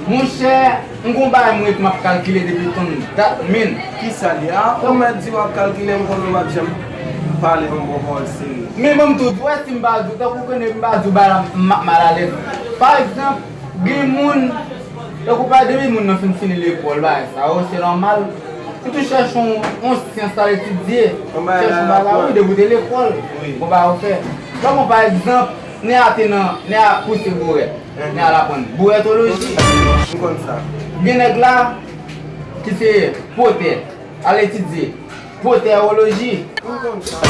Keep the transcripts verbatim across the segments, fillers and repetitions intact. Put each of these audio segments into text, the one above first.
Monchè, m gon bagay mwen ret m ap kalkile depi tann dat, men. Kisa l ye a? Ou mèt di w ap kalkile, m konnen w p ap janm pale yon bon pawòl serye. Men ban m tou di w, si m pa di w, tankou konnen m pa di w bagay la, m ap malalèz. Pa egzanp, gen moun, tankou pa depi moun nan fin fini lekòl, bagay sa yo, se nòmal. Sitou chèche yon, yon syans al etidye, chèche yon bagay, wi, depi w te lekòl, gon bagay ou fè. Pran bon, pa egzanp, nèg la te nan, nèg la pouse bourèt, nèg la aprann bourètoloji. M konn sa. Gen nèg la ki se pòtè, al etidye pòtèwoloji. M konn sa.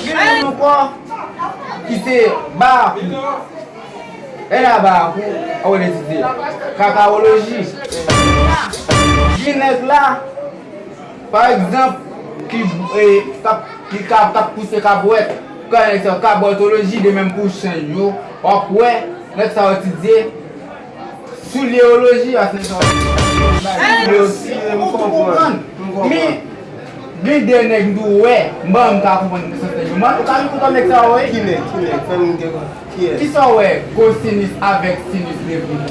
Gen moun ankò ki se bakou. E la ba pou ou etidye kakawoloji. Gen nèg la, pa egzanp, ki, e, k ap, ki ka, k ap pouse kabwèt. Kan nèg sa, kabwètoloji, de menm pou chanj yo, w ap wè, nèg sa yo etidye soulyewoloji, a se nèg sa yo etidye. Ou konprann? Men, gen de nèg m tou wè, m pa menm ka konprann ki sòs nèg yo. Mwen, ou ka vin kontan nèg sa yo, wi. Ki nèg, ki nèg? Fè m gen, kiyès? Kisa w wè, kosinis avèk sinis devni?